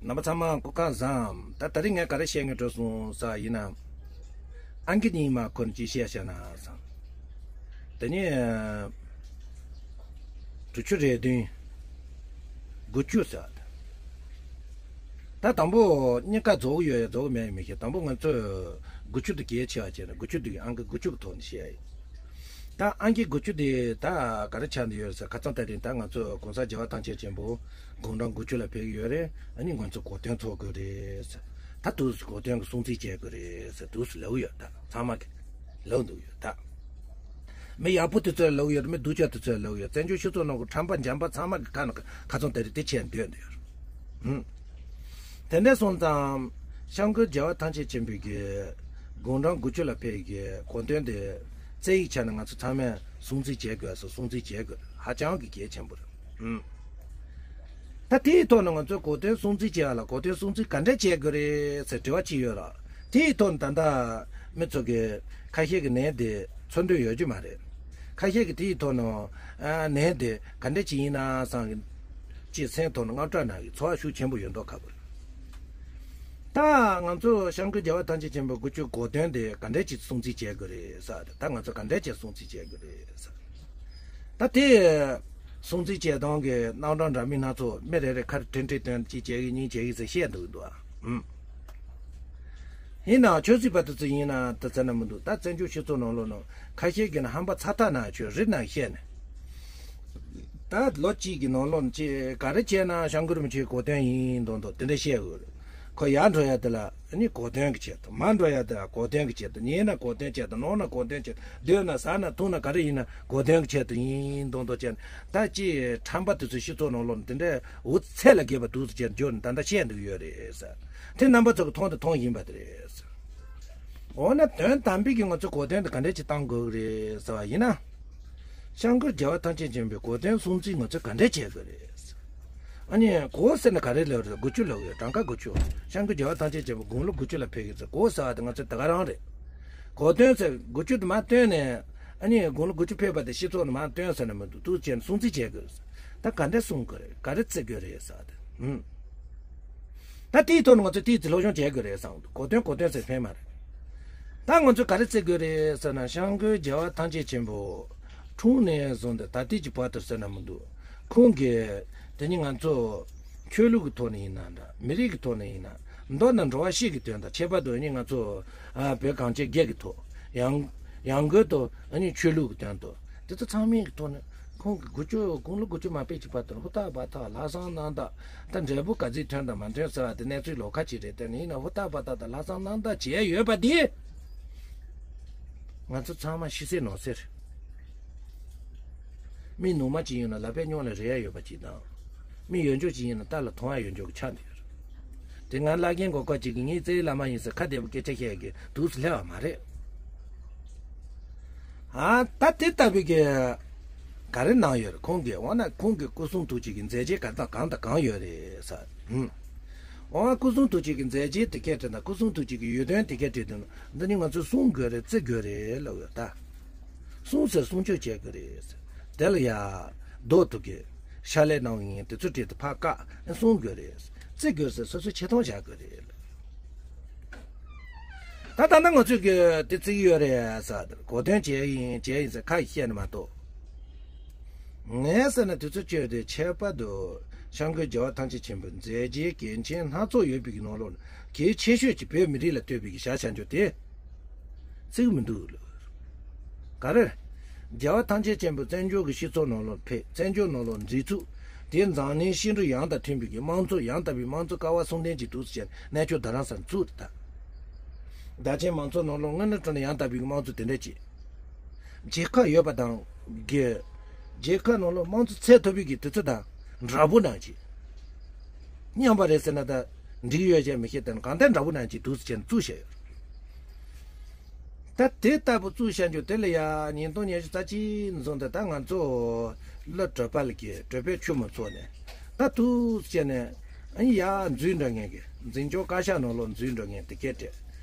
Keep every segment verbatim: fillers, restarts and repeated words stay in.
རྣམ་པ་ཚང་མ་སྐུ་ཁམས་བཟང་། ད་དེ་རིང་ངས་ག་རེ་བཤད་སྙིང་འདོད་སོང་ཟེར་ཡིན་ན། ཨང་ཀི་གཉིས་མ་ཁོ་ན་ཅིག་བཤད་བཤད་ན་བསམ། དེ་ནས་དྲུག་ཅུ་རེ་བདུན། དགུ་བཅུ་ཟེར། ད་དང་པོ་གཉིས་ཀ་རྫོགས་ཡོད་ཡ་རྫོགས་མེད་ཡ་མི་ཤེས། དང་པོ་ང་ཚོས་དགུ་བཅུ་དེ་གལ་ཆེ་བ་བྱས་ན། དགུ་བཅུ་དེ་ཨང་ཀི་དགུ་བཅུ་གི་ཐོག་ནས་བཤད་ཡ་ཡིན། ད་ཨང་ཀི་དགུ་བཅུ་དེ་ད་ག་རེ་ཆགས་འདི་ཡོད་ཟེར། ཁ་སང་ད་རིང་ད་ང་ཚོ་༸གོང་ས་༸རྒྱལ་བ་ཐམས་ཅད་མཁྱེན་པ་དགུང་གྲངས་དགུ་བཅུ་ལ་ཕེབས་ཀྱི་ཡོད་རེད། ཨ་ནི་ང་ཚོ་གོ་སྟོན་ཚོགས་དགོས་རེད་ཟེར། ད་དུས་སུ་གོ་སྟོན་གྱི་སྲུང་བརྩི་བྱེད་དགོས་རེད་ཟེར་དུས་སུ་ལབ་ཡོད། ད་ཚང་མ་གི་ལབ་འདུག་ཡོད་ད། མི་ཡག་པོ་དེ་ཚོས་ལབ་ཡོད་རེད། མི་སྡུག་ཅག་དེ་ཚོས་ལབ་ཡོད། བཙན་བྱོལ་སྤྱི་ཚོགས་ནང་གི་ཁྲམ་པ་འཇམ་པ་ཚང་མ་གི་ཁ་ནང་ཁ་ཚོན་དེ་རིགས་དེ་ཆད་འདོད་འདོད་ཡོད་རེད། ཧུམ། དེ་འདྲ་སོང་ཙང་སྐྱབས་མགོན་རྒྱལ་བ་ཐམས་ཅད་མཁྱེན་པའི་གི་དགུང་གྲངས་དགུ་བཅུ་ལ་ཕེབས་ཀྱི་གོ་སྟོན་དེ་བཙན་ཡིག་ཆ་ནས་ང་ཚོ་ཚང་མས་སྲུང་བརྩི་བྱེད་དགོས་སོ། སྲུང་བརྩི་བྱེད་དགོས། ཧ་ཅང་གི་གལ་ཆེན་པོ་རེད། ཧུམ། ད་དེའི་ཐོག་ནས་ང་ཚོས་གོ་སྟོན་སྲུང་བརྩི་བྱེད་ཡ་ལ་གོ་སྟོན་སྲུང་བརྩི་ག་འདྲ་བྱེད་དགོས་རེད་ཟེར་དྲི་བ་ཅིག་ཡོད་ར། དེའི་ཐོག་ནས་ད་ལྟ་མི་ཚོ་གི་ཁ་ཤས་ཀྱི་ནད་དེ་ཚོར་འདོད་ཡོད་རྒྱུ་མ་རེད། ཁ་ཤས་ཀྱི་དེའི་ཐོག་ནས་ཨ་ནད་དེ་ག་འདྲ་ཅིག་ཡིན་ན་བསམ་གི་ཅེས་སེམས་ཐོག་ནས་དངངས་སྐྲག་ནང་གི་ཚོར་བ་ཤུགས་ཆེན་པོ་ཡོད་མདོག་ཁ་པོ་རེད། ད་ང་ཚོ་སྐྱབས་མགོན་རྒྱལ་བ་ཐམས་ཅད་མཁྱེན་པའི་དགུ་བཅུ་གོ་སྟོན་དེ་ག་འདྲ་ཅིག་སྲུང་བརྩི་བྱེད་དགོས་རེད་ཟེར། ད་ང་ཚོ་ག་འདྲ་ཅིག་སྲུང་བརྩི་བྱེད་དགོས་རེད་ཟེར། ད་དེ་སྲུང་བརྩི་བྱེད་སྟངས་ཀྱི་རྣམ་གྲངས་འདྲ་མིན་སྣ་ཚོགས། མི་རེ་རེ་ཁ་རེ་དྲན་དྲན་དོན་གཅིག་བྱེད་ཀྱི་གཉིས་བྱེད་ཀྱི་ཟེར་བཤད་འདུག་འདུག་ཨ། ཨུམ། ཡིན་ནའང་ཆོས་སྲིད་པ་དེ་ཚོ་ཡིན་ན་དེ་ཚོ་ན་མི་འདུག་ད་བཙན་བྱོལ་སྤྱི་ཚོགས་ནང་ལོགས་ནང་ཁ་ཤས་ཀྱིས་ན་ཧམ་པ་ཚ་ཐག་ནང་ཆོས་རིག་ནང་བཤད་ནས། ད་ལོ་གཅིག་གི་ནང་ལོགས་ནས་ཅི་ག་རེ་བྱས་ན་སྐྱབས་མགོན་རིན་པོ་ཆེའི་གོ་སྟོན་ཡིན་མདོག་མདོག་དེ་འདྲ་བཤད་དགོས་རེད། ཁོ་ཡར་འགྲོ་ཡ་དེ་ལ་ཨ་ནི་གོ་སྟོན་གྱི་ཆེད་དུ། མར་འགྲོ་ཡ་དེ་ལ་གོ་སྟོན་གྱི་ཆེད་དུ། ཉལ་ན་གོ་སྟོན་ཆེད་དུ། ནོར་ན་གོ་སྟོན་ཆེད་དུ། སྡོད་ན་ཟ་ན་འཐུང་ན་ག་རེ་ཡིན་ན་གོ་སྟོན་གྱི་ཆེད་དུ་ཡིན་མདོག་མདོག་བྱས་ནས། ད་ཅི་ཁྲམ་པ་དེ་ཚོ་སྤྱི་ཚོགས་ནང་ལོགས་ནས་དེ་འདྲ་འུ་ཚོ་ཚད་ལས་བརྒལ་བ་འདུག་ཟེར་བྱས་འཇོག་ནས་ད་ལྟ་བཤད་འདུག་ཡོད་རེད་ཟེར། དེ་རྣམ་པ་ཚོ་གི་མཐོང་དང་མཐོང་བཞིན་པ་དེ་རེད་ཟེར། འོ་ན་དོན་དམ་པའི་གི་ང་ཚོ་གོ་སྟོན་དེ་ག་འདྲས་ཅིག་བཏང་དགོས་ཀྱི་རེད་ཟེར་བ་ཡིན་ན། སྐྱབས་མགོན་རྒྱལ་བ་ཐམས་ཅད་མཁྱེན་པའི་གོ་སྟོན་སྲུང་བརྩི་ང་ཚོས་ག་འདྲས་བྱེད་དགོས་རེད། ཨ་ནི་གོ་ཟེར་ན་ག་རེ་ལབ་རེད། དགུ་བཅུ་ལབ་ཡོད། གྲངས་ཀ་དགུ་བཅུ། སྐྱབས་མགོན་རྒྱལ་བ་ཐམས་ཅད་མཁྱེན་པ་དགུང་ལོ་དགུ་བཅུ་ལ་ཕེབས་ཀྱི་ཟེར། གོ་ཟེར་བ་དེ་ང་ཚོས་དེ་ག་རང་རེད། གོ་སྟོན་ཟེར་དགུ་བཅུ་དེ་མར་བཏོན་ནས། ཨ་ནི་དགུང་ལོ་དགུ་བཅུ་ཕེབས་པ་དེ་སྤྱི་ཚོགས་ནས་མར་བཏོན་ཟེར་ན་མི་འདུག་འདུག་བྱས་ནས་སྲུང་བརྩི་བྱེད་དགོས་ཟེར། ད་ག་འདྲས་སྲུང་དགོས་རེད། ག་རེ་བརྩི་དགོས་རེད་ཟེར་བ་དེ། ཧུམ། ད་དེའི་ཐོག་ནས་ང་ཚོས་དེའི་ཚེ་སློབ་སྦྱོང་བྱེད་དགོས་རེད་བསམ་འདུག་གོ་སྟོན་གོ་སྟོན་ཟེར་ཕན་མ་རེད། ད་ང་ཚོས་ག་རེ་བརྩི་དགོས་རེད་ཟེར་ན། སྐྱབས་མགོན་རྒྱལ་བ་ཐམས་ཅད་མཁྱེན་པ་འཁྲུངས་ནས་བཟུང་སྟེ་ད་ལྟའི་གི་བར་དུ་ཟེར་ན་མི་འདུག་ཁོང་གིས་དེ་ནི་ང་ཚོ་ཆོས་ལུགས་ཀྱི་ཐོག་ནས་ཡིན་ན་འདྲ། མི་རིགས་ཀྱི་ཐོག་ནས་ཡིན་ན། མདོར་ན་འགྲོ་བ་སྤྱི་གི་དོན་དང་། ཁྱད་པར་དུ་ནི་ང་ཚོ་ཨ་བོད་གངས་ཅན་བརྒྱད་ཀྱི་ཐོག་ཡང་ཡང་སྒོས་དུ་ཨ་ནི་ཆོས་ལུགས་ཀྱི་དོན་དུ། དེ་ཚོ་ཚང་མའི་གི་ཐོག་ནས་ཁོང་གི་དགུ་བཅུ་དགུང་ལོ་དགུ་བཅུ་མ་ཕེབས་ཀྱི་བར་དུ་ཧུར་ཐག་འབད་ཐག་ལྷག་བསམ་རྣམ་དག་ད་འབྲས་བུ་ག་ཚོད་ཐོན་དང་མ་ཐོན་ཟེར་བ་དེ་གནས་ཚུལ་ལོགས་ཁ་ཅིག་རེད། དེ་ནི་ཡིན་ན་ཧུར་ཐག་འབད་ཐག་དང་ལྷག་བསམ་རྣམ་དག་བྱས་ཡོད་པ་དེ་ང་ཚོ་ཚང་མ་ཕྱི་གསལ་ནང་གསལ་རེད། མི་ནུ་མ་ཅིག་ཡིན་ན་ལག་པའི་སྙིང་ལ་རེག་ཡ་ཡོད་པ་ཅིག་དང་། མི་ཡོད་འཇོག་ཅིག་ཡིན་ན་རྟ་ལ་མཐོང་ཡ་ཡོད་འཇོག་གི་ཆ་འདི་ཡོད་རེད། དེ་ང་བླ་རྒན་གོ་སྐབས་ཅིག་གིས་ངའི་རྩེའི་བླ་མ་ཡིན་ཟེར་ཁ་བདེ་པོ་སྐད་ཆ་བཤད་ཀྱི་དུས་སུ་སླེབས་པ་མ་རེད། ཨ་ད་དེ་ལྟ་བུའི་གི་ག་རེ་གནང་ཡོད་རེད་ཁོང་གིས། འོ་ན་ཁོང་གི་སྐུ་གསུང་ཐུགས་ཀྱི་མཛད་རྗེས་ག་དང་གང་དང་གང་ཡོད་རེད་ཟེར། ཧུམ། འོ་སྐུ་གསུང་ཐུགས་ཀྱི་མཛད་རྗེས་དེ་གས་དྲན་དང་། སྐུ་གསུང་ཐུགས་ཀྱི་ཡོན་ཏན་དེ་གས་དྲན་དང་། འདི་ནི་ང་ཚོས་སྲུང་དགོས་རེད། བརྩི་དགོས་རེད་ལབ་ཡོད་ད། སྲུང་ཟེར་སྲུང་སྐྱོབ་བྱེད་དགོས་རེད་ཟེར། དེ་ལ་ཡ་རྡོ་ཐུག་གི་ཤ་ལས་གནང་བ་ཡིན། དེ་ཚོ་བྲིས་ཏེ་ཕར་བཀག་སྲུང་དགོས་རེད། བརྩི་དགོས་ཟེར་སོ་སོས་ཆེ་མཐོང་བཞག་དགོས་རེད། ད་ད་ལྟ་ང་ཚོས་གི་དེ་བརྩི་གི་ཡོད་རེད་ཟེར། གོ་སྟོན་བྱས་ཡིན་བྱས་ཡིན་ཟེར་ཁ་བཤད་ནི་མ་གཏོགས། ངས་ཟེར་ན་དུས་ཚོད་སྤྱོད་དེ་ཁྱད་པར་དུ་སྐྱབས་མགོན་རྒྱལ་བ་ཐམས་ཅད་མཁྱེན་པའི་མཛད་རྗེས་གལ་ཆེན་སྣ་ཚོགས་ཡོད་པའི་གི་ནང་ལོགས་ནས་གལ་ཆེ་ཤོས་ཀྱི་བོད་མི་རིགས་ལ་ལྟོས་པའི་གི་བྱ་བྱ་འཇོག་དེ་བརྩི་གི་མི་འདུག་ལོ། ག་རེ། རྒྱལ་བ་ཐམས་ཅད་མཁྱེན་པའི་བཙན་བྱོལ་གྱི་སྤྱི་ཚོགས་ནང་ལོགས་ཕེབས། བཙན་བྱོལ་ནང་ལོགས་མཛད་ཚུལ་དེ་འཛམ་གླིང་ཤིང་རུས་ཡང་དང་མཐུན་པའི་གི་དམངས་གཙོ། ཡང་དག་པའི་དམངས་གཙོ་ཀ་བ་གསུམ་ལྡན་གྱི་འདུག་ཟེར་བྱས་གནས་མཆོག་རྡ་རམ་ས་ལ་བཙུགས་ཏེ་ད། བདག་ཆེན་མང་གཙོ་ནང་ལོགས་དངོས་གནས་དྲང་གནས་ཡང་དག་པའི་དམངས་གཙོ་དེ་འདྲ་ཅིག་རྒྱལ་ཁབ་ཡོད་པ་དང་གི། རྒྱལ་ཁབ་ནང་ལོགས་དམངས་གཙོ་ཚད་མཐོ་པོའི་གི་དུས་ཚོད་དང་འདྲ་པོ་ནང་ཅིག་མཉམ་པ་རེད་ཟེར་ན་ད་འགྲིག་ཡོད་ཅེས་མི་ཤེས། དེ་ནི་གང་ལྟར་འདྲ་པོ་ནང་ཅིག་འདུག་ཟེར་བྱས་ནས་བཙུགས་བཞག་ཡོད། ད་དེ་ལྟ་བུ་བཙུགས་བཞག་རྒྱུ་དེ་ལ་ཡ་ཉིས་སྟོང་ཉི་ཤུ་རྩ་གཅིག་ནས་བཟུང་སྟེ་ད་ང་ཚོ་བློ་གྲོས་པ་ལ་གི་གྲོས་པའི་ཆུ་མོ་ཚོགས་ནས་ད་འདུག་ཟེར་བྱས་ནས། ཨ་ནི་ཡ་འཛུལ་འགྲོ་མཁན་གྱི་འཛིན་སྐྱོང་བཀའ་ཤག་ནང་ལོགས་འཛུལ་འགྲོ་མཁན་དེ་གས་བྲལ།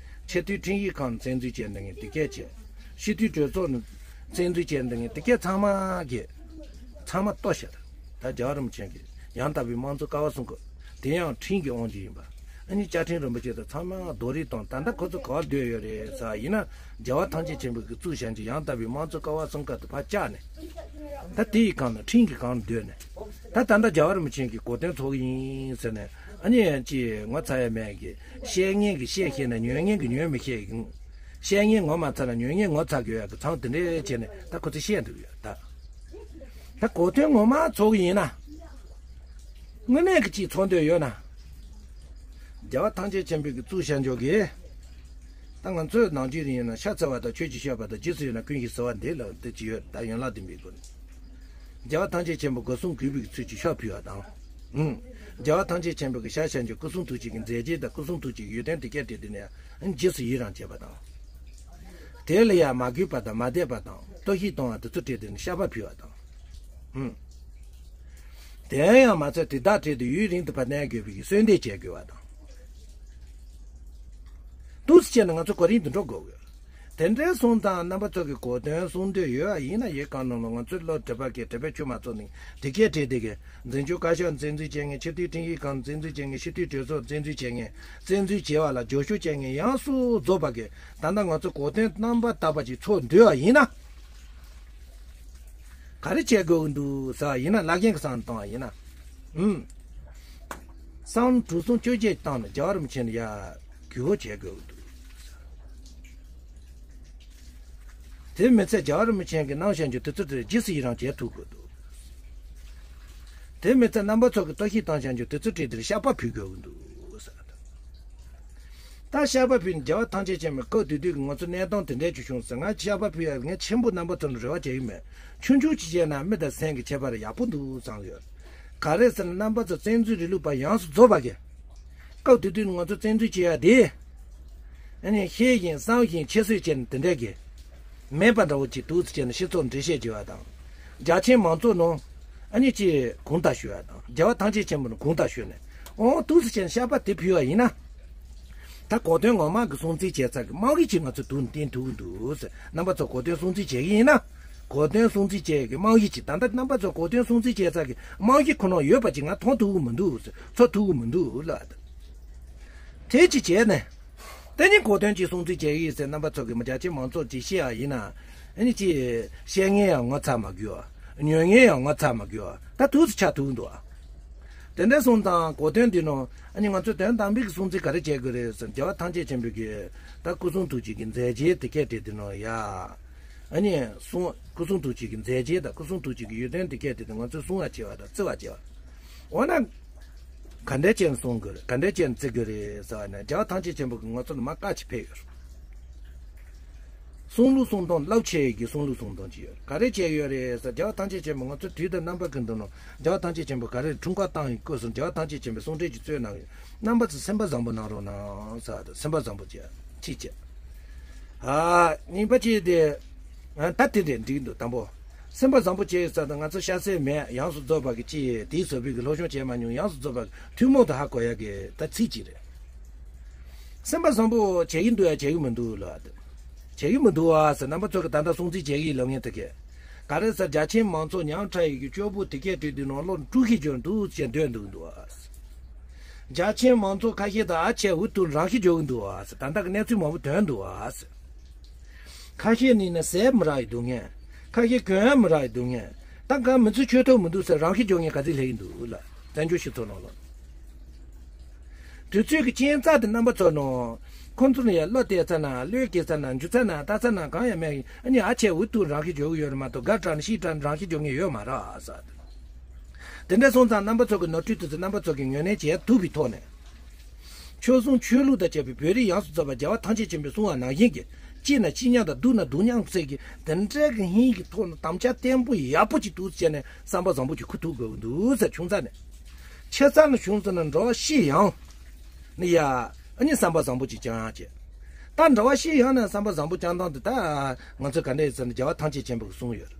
ཆེས་མཐོའི་ཁྲིམས་ཞིབ་ཁང་བཙན་འཛུལ་བྱས་འགྲོ་མཁན་དེ་གས་བྱས། སྤྱི་འཐུས་གྲོས་ཚོགས་ནང་བཙན་འཛུལ་བྱས་འགྲོ་མཁན་དེ་གས་ཚང་མ་གི་ཚང་མ་གཏོར་བཞག་ད་རྒྱལ་བ་རིན་པོ་ཆེ་གི་ཡང་དག་པའི་དམངས་གཙོ་ཀ་བ་གསུམ་གི་ དེ་ཡང་ཁྲིམས་ཀྱི་དབང་གིས་ཡིན་པ། ཨ་ནི་བཅའ་ཁྲིམས་རིན་པོ་ཆེ་དང་ཚང་མ་རྡོ་རིང་དང་། ད་ལྟ་ཁོ་ཚོ་ག་པར་སྡོད་ཡོད་རེད་ཟེར་བ་ཡིན་ན། རྒྱལ་བ་ཐམས་ཅད་མཁྱེན་པ་གིས་བཙུགས་བཞག་རྒྱུ་ཡང་དག་པའི་དམངས་གཙོ་ཀ་བ་གསུམ་ཀ་དེ་ཕར་བཅག་ནས། ད་དེ་ཡི་སྒང་ལ་ཁྲིམས་ཀྱི་སྒང་ལ་སྡོད་ནས། ད་ད་ལྟ་རྒྱལ་བ་རིན་པོ་ཆེ་གིས་གོ་སྟོན་ཚོགས་ཀྱི་ཡིན་ཟེར་ནས། ཨ་ནི་ཡང་ཅིག་ངོ་ཚ་ཡ་མེད་གི། བཤད་མཁན་གིས་བཤད་ཤེས་ན་ཉོན་མཁན་གིས་ཉོན་མི་ཤེས་གི། བཤད་མཁན་ངོ་མ་ཚ་ན་ཉོན་མཁན་ངོ་ཚ་དགོས་ཡ་གི་ཚང་དེ་འདྲས་བྱས་ནས་ད་ཁོ་ཚོས་བཤད་འདུག་ཡ། ད་ད་གོ་སྟོན་ངོ་མ་ཚོགས་ཀྱི་ཡིན་ན། དངོས་གནས་ཀྱི་ཅིག་ཚོགས་འདོད་ཡོད་ན། རྒྱལ་བ་ཐམས་ཅད་མཁྱེན་པའི་གི་བཙུགས་བཞག་འཇོག་གི། ད་ང་ཚོའི་ནང་ཆོས་རིག་ཡིན་ན། ཤ་ཚ་བ་དང་ཆོས་ཀྱི་ཤོད་པ་དང་། རྗེས་སུ་ཡི་རང་ན་ཀུན་གྱིས་གཟིར་བ་འདི་ལ་འདི་ཅི་ཡོད། ད་ཡན་ལག་བདུན་པའི་སྒོ་ནས། རྒྱལ་བ་ཐམས་ཅད་མཁྱེན་པ་སྒོ་གསུམ་གུས་པའི་གི་ཚུལ་གྱིས་ཕྱག་ཕུལ་བ་དང་། ཨུམ། རྒྱལ་བ་ཐམས་ཅད་མཁྱེན་པ་གི་ཤ་བཞག་འཇོག་སྐུ་གསུང་ཐུགས་ཀྱི་གི་མཛད་རྗེས་དང་། སྐུ་གསུང་ཐུགས་ཀྱི་གི་ཡོན་ཏན་དེ་སྐད་བྲིས་ཏེ་ནས། ཨ་ནི་རྗེས་སུ་ཡི་རང་བྱེད་པ་དང་། དེ་ལ་ཡང་མ་གུས་པ་དང་མ་དད་པ་དང་། ལྟོགས་ཤིག་གཏོང་བ་དེ་ཚོ་བྲིས་ཏེ་ནས་བཤགས་པ་ཕུལ་བ་དང་། ཨུམ། དེ་ཡང་མ་ཚད་དེ་དག་བྲིས་ཏེ་ཡུན་རིང་དུ་ཕར་གནས་དགོས་པའི་གསོལ་འདེབས་བྱེད་དགོས་པ་དང་། འདུག་སེ་བྱས་ནས་ང་ཚོ་གོ་རིམ་དུ་འགྲོ་དགོས་ཀྱི། དེ་འདྲའི་སོང་ཙང་རྣམ་པ་ཚོ་གིས་གོ་སྟོན་གསུང་འདོད་ཡོད་པ་ཡིན་ན། ཡི་གེ་ནང་ལ་ང་ཚོའི་སློབ་གྲྭ་པ་གིས་གྲྭ་པའི་ཆོས་མ་ཚོགས་ནས་དེ་སྐད་བྲིས་ཏེ་གི། འཛིན་སྐྱོང་བཀའ་ཤག་འཛིན་འཛུལ་བྱེད་མཁན། སྤྱི་འཐུས་ཁྲིམས་ཞིབ་ཁང་འཛིན་འཛུལ་བྱེད་མཁན། སྤྱི་འཐུས་གྲོས་ཚོགས་འཛིན་འཛུལ་བྱེད་མཁན། འཛིན་འཛུལ་བྱེད་པ་ལ་རྒྱབ་སྐྱོར་བྱེད་མཁན་ཡོངས་སུ་རྫོགས་པ་གིས་ད་ལྟ་ང་ཚོ་གོ་སྟོན་རྣམ་པར་དག་པ་ཅིག་ཚོགས་འདོད་པ་ཡིན་ན། ག་རེ་བྱེད་དགོས་ཀྱི་འདུག་ཟེར་བ་ཡིན་ན། བླ་རྒན་གྱི་བསམ་བློ་བཏང་བ་ཡིན་ན། ཨུམ། བསམ་བློ་དྲུག་གསུམ་བཅོ་བརྒྱད་བཏང་ནས་རྒྱལ་བ་རིན་པོ་ཆེ་ལ་ཡ་གུས་པ་བྱེད་དགོས་ཀྱི་འདུག། དེ་མི་ཚད་རྒྱལ་བ་རིན་པོ་ཆེ་གིས་གནང་བཞག་རྒྱུ་དེ་ཚོ་དེ་རྗེས་སུ་ཡི་རང་བྱེད་ཐུབ་དགོས་འདུག། དེ་མི་ཚད་རྣམ་པ་ཚོ་གིས་ལྟོགས་ཤིག་བཏང་བཞག་རྒྱུ་དེ་ཚོ་བྲིས་ཏེ་བཤགས་པ་ཕུལ་དགོས་ཀྱི་འདུག་ཟེར། ད་བཤགས་པ་ཕུལ་ནས་རྒྱལ་བ་ཐམས་ཅད་མཁྱེན་པའི་སྐབས་དེ་དུས་ཀྱི་ང་ཚོ་གནས་སྟངས་དེ་འདྲ་ཅིག་བྱུང་ཟེར། ང་བཤགས་པ་ཕུལ་ཡག་ངས་ཆེན་པོ་རྣམ་པ་ཚོ་ལ་རེ་བ་བྱེད་ཀྱི་མེད། ཆུང་ཆུང་ཅིག་བྱས་ན་མི་དང་སེམས་ཀྱི་ཁྱད་པར་ཡག་པོ་འདུག་བསམ་ཡོད། ག་རེ་ཟེར་ན་རྣམ་པ་ཚོ་བཙན་འཛུལ་རིང་ལུགས་པ་ཡོངས་སུ་རྫོགས་པ་གིས། སྐབས་དེ་དུས་ང་ཚོ་བཙན་འཛུལ་བྱེད་ཡག་དེ། ཨ་ནི་ཤེས་བཞིན་བསམ་བཞིན་ཁྱད་གསོད་བྱས་ནས་དེ་འདྲ་གི། མེད་པ་འདྲ་བོ་ཅིག་འདུག་ཟེར་བྱས་ནས་སྤྱི་ཚོགས་འགྲེལ་བཤད་བྱེད་པ་དང་། རྒྱ་ཆེའི་མང་ཚོགས་ནང་ཨ་ནི་ཅིག་དགོངས་དག་ཞུ་བ་དང་། རྒྱལ་བ་ཐམས་ཅད་མཁྱེན་པ་ནང་དགོངས་དག་ཞུས་ནས། ཨོ་འདུག་ཟེར་བྱས་ནས་བཤགས་པ་དེ་ཕུལ་བ་ཡིན་ན། ད་གོ་སྟོན་ངོ་མ་གི་སྲུང་བརྩི་བྱས་ཚར་གི་རྨང་གཞི་ཅིག་ང་ཚོས་དུ་བཏིང་ཐུབ་ཀྱི་འདུག་ཟེར། རྣམ་པ་ཚོ་གོ་སྟོན་སྲུང་བརྩི་བྱེད་ཀྱི་ཡིན་ན། གོ་སྟོན་སྲུང་བརྩི་བྱེད་ཀྱི་རྨང་གཞི་ཅིག། ད་ལྟ་རྣམ་པ་ཚོ་གོ་སྟོན་སྲུང་བརྩི་བྱས་ཚར་གི་རྨང་གཞི་ཁོ་ན་ཡོད་པ་ཅིག་ང་མཐོང་ཐུབ་ཀྱི་མི་འདུག་ཟེར། ཚོར་ཐུབ་ཀྱི་མི་འདུག་ལ། དེ་ཅིག་བྱས་ནས། དེ་ནི་གོ་སྟོན་ཅིག་སྲུང་བརྩི་བྱེད་ཀྱི་ཡིན་ཟེར། རྣམ་པ་ཚོ་གིས་མི་རྒྱ་ཆེ་མང་ཚོགས་ཅིག་བཤད་ཡ་ཡིན་ན། ཨ་ནི་ཅིག་བཤད་མཁན་ཡང་ངོ་ཚ་མ་དགོས་པ། ཉོན་མཁན་ཡང་ངོ་ཚ་མ་དགོས་པ། ད་འདུག་སེ་ཆགས་ཐུབ་ཀྱི་འདུག་ཨ། དེ་འདྲ་སོང་ཙང་གོ་སྟོན་འདི་ནང་ཨ་ནི་ང་ཚོས་དོན་དམ་པའི་གི་སྲུང་བརྩི་ག་རེ་བྱེད་དགོས་རེད་ཟེར། རྒྱལ་བ་ཐམས་ཅད་མཁྱེན་པའི་གི་ད་སྐུ་གསུང་ཐུགས་ཀྱི་གི་མཛད་རྗེས་དེ་སྐད་བྲིས་ཏེ་ནང་ཡ། ཨ་ནི་གསུང་། སྐུ་གསུང་ཐུགས་ཀྱི་གི་མཛད་རྗེས་དང་སྐུ་གསུང་ཐུགས་ཀྱི་གི་ཡོན་ཏན་དེ་སྐད་བྲིས་ཏེ་ང་ཚོས་གསུང་བ་བྱེད་པ་དང་བརྩི་བ་བྱེད་པ། འོ་ན། ག་འདྲ་བྱས་ནས་གསུང་དགོས་རེད། ག་འདྲ་བྱས་ནས་བརྩི་དགོས་རེད་ཟེར་བ་ནི། རྒྱལ་བ་ཐམས་ཅད་མཁྱེན་པ་གིས་ང་ཚོ་ལ་མར་བཀའ་ཅིག་ཕེབས་ཡོད་རེད། གསུང་ལུགས་གསུང་སྟངས། རླབས་ཆེ་གི་གསུང་ལུགས་གསུང་སྟངས་ཅིག་ཡོད་རེད། ག་རེ་བྱས་ཡོད་རེད་ཟེར། རྒྱལ་བ་ཐམས་ཅད་མཁྱེན་པ་ང་ཚོ་དུས་དང་རྣམ་པ་ཀུན་ཏུ་ནང་རྒྱལ་བ་ཐམས་ཅད་མཁྱེན་པ་ག་རེ་འཁྲུངས་སྐར་བཏང་ཡི་སྐབས་སུ་རྒྱལ་བ་ཐམས་ཅད་མཁྱེན་པའི་གསུང་འཕྲིན་ཅིག་སྩོལ་གནང་ཡོད། རྣམ་པ་ཚོས་སེམས་པ་བཟང་པོ་གནང་རོགས་གནང་ཟེར་བ་དང་། སེམས་པ་བཟང་པོ་བྱས། ཅིག་བྱས། ཨ། གཉིས་པ་གཅིག་དེ། ཨ། ད་དེ་འདྲས་འགྲིག་འདུག། དང་པོ། སེམས་པ་བཟང་པོ་བྱས་ཡོད་ས་དང་། ང་ཚོ་སྐྱ་སེར་མེད། ཡོངས་སུ་རྫོགས་པ་གི་ཅིག་དེའི་བཟོ་པའི་གི་སློབ་སྦྱོང་བྱས་མ་མྱོང་། ཡོངས་སུ་རྫོགས་པ་གི་ཐུན་མོང་དུ་ཧ་གོ་ཡ་གི་ད་ཚིག་ཅིག་རེད། སེམས་པ་བཟང་པོ་བྱེད་ཀྱི་འདུག་ཡ་བྱེད་ཀྱི་མི་འདུག་ལ། བྱེད་ཀྱི་མི་འདུག་ཨ་ཟེར། རྣམ་པ་ཚོ་གི་ད་ལྟ་སྲུང་བརྩི་བྱེད་ཀྱི་ལབ་མཁན་དེ་གས། ག་རེ་ཟེར། རྒྱ་ཆེན་མང་ཚོགས་ཉམས་ཕྲ་ཡི་གི་སྐྱོ་པོ་དེ་སྐད་བྲིས་དུས་ནང་ལོགས་དཀྲུག་ཤིང་སྦྱོར་འདུག་ཅེས་འདོད་འདུག་འདུག་ཨ། རྒྱ་ཆེན་མང་ཚོགས་ཁ་ཤས་དང་ཨ་ཆེ་འུ་ཐུག་རང་ཤི་འཇོག་གི་འདུག་ཨ། ད་ལྟ་གི་གནས་ཚུལ་མང་པོ་ཐོན་འདུག་ཨ། ཁ་ཤས་ནི་ནི་ཟས་མི་རག་ཡི་སྡུག་བསྔལ། ཁ་ཤས་གོན་ཡ་མི་རག་ཡི་སྡུག་བསྔལ། ད་ག་མི་ཚོས་ཆོས་ཐོག་མི་འདུག་ཟེར་རང་ཤི་འཇོག་མཁན་ག་ཚོད་སླེབས་ཀྱི་འདུག་ལ། བཙན་བྱོལ་སྤྱི་ཚོགས་ནང་ལ། དུས་ཚོད་ཀྱི་རྐྱེན་རྩ་དེ་རྣམ་པ་ཚོ་ནང་། ཁོ་ཚོ་ནི་ཡ་བློ་གཏད་ཚར་ན། བློས་འགེལ་ཚར་ན། འཇུ་ཚར་ན། ལྟ་ཚར་ན་གང་ཡང་མེད། ཨ་ནི་ཨ་ཆེ་འུ་ཐུག་རང་ཤི་འཇོག་གི་ཡོད་རེད་མ་གཏོགས། དགའ་དྲགས་ནས་ཤི་དྲགས་ནས་རང་ཤི་འཇོག་མཁན་ཡོད་མ་རེད་ཟེར། དེ་འདྲ་སོང་ཙང་རྣམ་པ་ཚོ་གི་ནོར་འཁྲུལ་དེ་ཚོ་རྣམ་པ་ཚོ་གིས་ངོས་ལེན་བྱེད་ཐུབ་པའི་ཐོག་ནས། ཆོས་སྲུང་ཆོས་ལུགས་དང་བཅས་པའི་བོད་རིགས་ཡོངས་སུ་རྫོགས་པ་རྒྱལ་བ་ཐམས་ཅད་མཁྱེན་པས་གསུངས་པ་ནང་བཞིན་གྱི། སྐྱིད་ན་སྐྱིད་མཉམ་དང་། སྡུག་ན་སྡུག་མཉམ་ཟེར་གྱི་དེ་འདྲའི་གི་ཧིན་གྱི་ཐོག་ནས་དམ་བཅའ་བརྟན་པོ་ཡག་པོ་ཅིག་འདུག་བྱས་ནས་བསམ་པ་བཟང་པོ་ཅིག་འཁུར་ཐུབ་དགོས་ཀྱི་འདུག་ཟེར། ཆུང་ཙག་ནས། ཆེ་ཙག་ནས་བྱུང་ཙམ་ན་འགྲོ་བ་ཤི་ཡང་། ནི་ཡ། ཨ་ནི་བསམ་པ་བཟང་པོ་ཅིག་བཅང་ཡག་བྱས། ད་འགྲོ་བ་ཤི་ཡང་ནས་བསམ་པ་བཟང་པོ་བཅང་སྟངས་དེ་ད་ང་ཚོས་ག་འདྲས་ཟེར་ན་རྒྱལ་བ་ཐམས་ཅད་མཁྱེན་པ་གིས་གསུངས་ཡོད།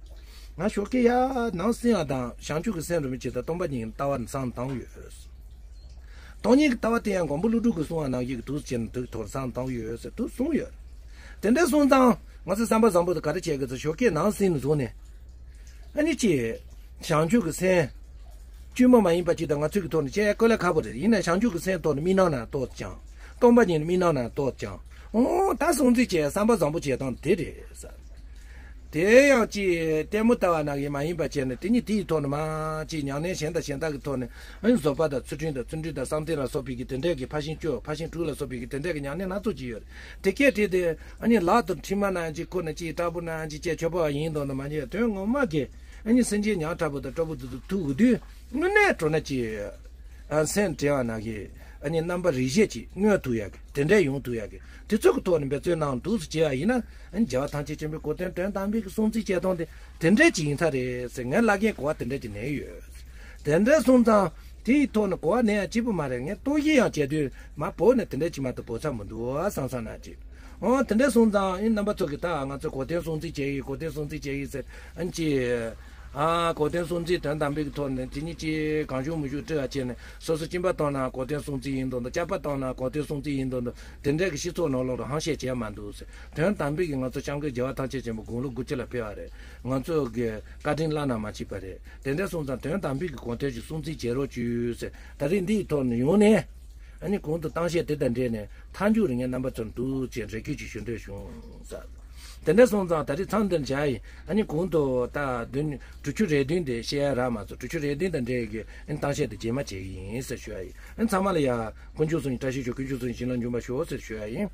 ང་ཞོགས་ཀས་ཡ་ནང་སེམས་པ་དང་བྱང་ཆུབ་ཀྱི་སེམས་རིན་པོ་ཆེ་དང་སྟོང་པ་ཉིད་ཀྱི་ལྟ་བ་ནི་བསམ་བཏང་ཡོད། སྟོང་ཉིད་ཀྱི་ལྟ་བ་དེ་ཡང་མགོན་པོ་ཀླུ་སྒྲུབ་ཀྱིས་གསུངས་པ་ནང་བཞིན་གྱི་འདུག་བྱས་ནས་དེའི་ཐོག་བསམ་བཏང་ཡོད་ཟེར་དུ་གསུངས་ཡོད། དེ་འདྲ་སོང་ཙང་ང་ཚོས་བསམ་པ་བཟང་པོ་དེ་ག་རེ་བྱེད་དགོས་ཟེར། ཞོགས་ཀས་ནང་སེམས་ནས་བཟུང་ནས། ཨ་ནི་ཅི། བྱང་ཆུབ་ཀྱི་སེམས། བཅོས་མ་མ་ཡིན་པ་ཅིག་དང་ང་ཚོའི་གི་ཐོག་ནས་བྱེད་ཡ་དཀའ་ལས་ཁག་པོ་རེད། ཡིན་ན་བྱང་ཆུབ་ཀྱི་སེམས་ཐོག་ནས་དམིགས་རྣམ་ནང་གཏོགས་ཀྱང་། སྟོང་པ་ཉིད་ནས་དམིགས་རྣམ་ནང་གཏོགས་ཀྱང་། འོ་ད་སྲུང་བརྩི་བྱེད་བསམ་པ་བཟང་པོ་བྱེད་སྟངས་དེ་རེད་ཟེར། དེ་ཡང་ཅིག་ལྟད་མོ་ལྟ་བ་ནང་གི་མ་ཡིན་པ་བྱས་ནས། དེ་ཉིད་དེའི་ཐོག་ནས་མ་ཅིག་མྱ་ངན་གཞན་དང་གཞན་དག་གི་ཐོག་ནས། ཨ་ནི་བཟོད་པ་དང་ཚུལ་ཁྲིམས་དང་བརྩོན་འགྲུས་དང་བསམ་གཏན་ལ་སོགས་པའི་གི་དེ་འདྲས་ཀྱི་ཕར་ཕྱིན་བཅུ། ཕར་ཕྱིན་དྲུག་ལ་སོགས་པའི་གི་དེ་འདྲས་ཀྱི་མྱ་ངན་སྣ་ཚོགས་ཅིག་ཡོད་རེད། དེ་སྐད་བྲིས་ཏེ། ཨ་ནི་ལག་ཏུ་ཁྲིད་མ་ནང་ཅིག་ཁུར་ནས་ཅིག་དྲག་པོ་ནང་ཅིག་བྱས་ཆོག་པ་ཡིན་མདོག་ནས་མ་ཉེས། དོན་ངོ་མ་གི་ཨ་ནི་སེམས་ཅན་ཉག་ཕྲ་པོ་དང་སྐྲག་པོ་དེ་ཚོ་ཐུག་དགོས་དུས་དངོས་གནས་དྲང་གནས་ཀྱི། ཨ་སེམས་དྲན་བ་ན་གི། ཨ་ནི་རྣམ་པ་རིགས་བཞི་ཅིག་མངོན་ཐུབ་ཡག་གི། དེ་འདྲ་ཡོང་ཐུབ་ཡག་གི། དེ་ཚོ་གི་ཐོག་ནས་འབད་བརྩོན་གནང་འདུག་སེ་བྱས་པ་ཡིན་ན། ཨ་ནི་རྒྱལ་བ་ཐམས་ཅད་མཁྱེན་པའི་གོ་དོན་དོན་དམ་པའི་གི་སྲུང་བརྩི་བྱེད་སྟངས་དེ་དེ་འདྲ་ཅིག་ཡིན་ས་རེད་ཟེར། ངའི་བླ་རྒན་གོ་བ་དེ་འདྲ་ཅིག་ནས་ཡོད། དེ་འདྲ་སོང་ཙང་དེའི་ཐོག་ནས་གོ་བ་ནས་ཡང་སྐྱིད་པོ་མ་རེད། ངས་རྟོག་ཞིབ་ཡང་བྱས་དུས་མ་བོ་ནས་དེ་འདྲ་ཅིག་མ་གཏོགས་བོ་ཚ་མི་འདུག་བསམ་བསམ་ན་ཅིག་འོ་དེ་འདྲ་སོང་ཙང་ཨེ་རྣམ་པ་ཚོ་གི་ད་ང་ཚོ་གོ་དོན་སྲུང་བརྩི་བྱེད་ཡིན། གོ་དོན་སྲུང་བརྩི་བྱེད་ཡིན་ཟེར། ཨན་ཅི། ཨ་གོ་དོན་སྲུང་བརྩི་དོན་དམ་པའི་གི་ཐོག་ནས་དེ་ཉིད་ཀྱི་གང་བྱུང་མི་བྱུང་སྤྲད་པ་བྱས་ནས། སོ་སོ་སྐྱིན་པ་བཏང་ན་གོ་དོན་སྲུང་བརྩི་ཡིན་མདོག་མདོག། སྐྱག་པ་བཏང་ན་གོ་དོན་སྲུང་བརྩི་ཡིན་མདོག་མདོག། དེ་འདྲ་གི་སྤྱི་ཚོགས་ནང་ལོགས་ལ་ཧམ་བཤད་བྱས་མ་འདུག་ཟེར། དོན་དམ་པའི་གི་ང་ཚོ་སྐྱབས་མགོན་རྒྱལ་བ་ཐམས་ཅད་མཁྱེན་པ་དགུང་ལོ་དགུ་བཅུ་ལ་ཕེབས་པ་རེད། ང་ཚོ་གི་བཀའ་དྲིན་བླ་ན་མ་མཆིས་པ་རེད། དེ་འདྲ་སོང་ཙང་དོན་དམ་པའི་གི་གོ་དོན་ཞིག་སྲུང་བརྩི་བྱེད་རོགས་བྱོས་ཟེར། ད་རེས་འདིའི་ཐོག་ནས་ཡོང་ནས། ཨ་ནི་གོང་དུ་གཏམ་བཤད་དེ་དང་འབྲེལ་ནས་མཐའ་མཇུག་རིང་ངས་རྣམ་པ་ཚོར་འདུག་ཅེས་རེ་སྐུལ་ཅིག་ཞུ་འདོད་བྱུང་ཟེར། དེ་འདྲ་སོང་ཙང་ད་རེས་མཚམས་འདིར་བཞག་ཡིན། ཨ་ནི་གོང་དུ་ད་བདུན་དྲུག་ཅུ་རེ་བདུན་དེ་བཤད་ཡ་རག་མ་སོང་། དྲུག་ཅུ་རེ་བདུན་དང་འབྲེལ་གྱི་ཨ་ནི་གཏམ་བཤད་དེ་རྗེས་མ་བྱེད་ཀྱི་ཡིན་ཟེར་ཞུ་ཡ་ཡིན། ཨ་ནི་ཚང་མ་ལ་ཡ་དཀོན་མཆོག་གསུམ་གྱི་བཀྲ་ཤིས་ཤོག། དཀོན་མཆོག་གསུམ་གྱི་བྱིན་རླབས་འབྱུང་བར་ཤོག་ཟེར་ཞུ་ཡ་ཡིན།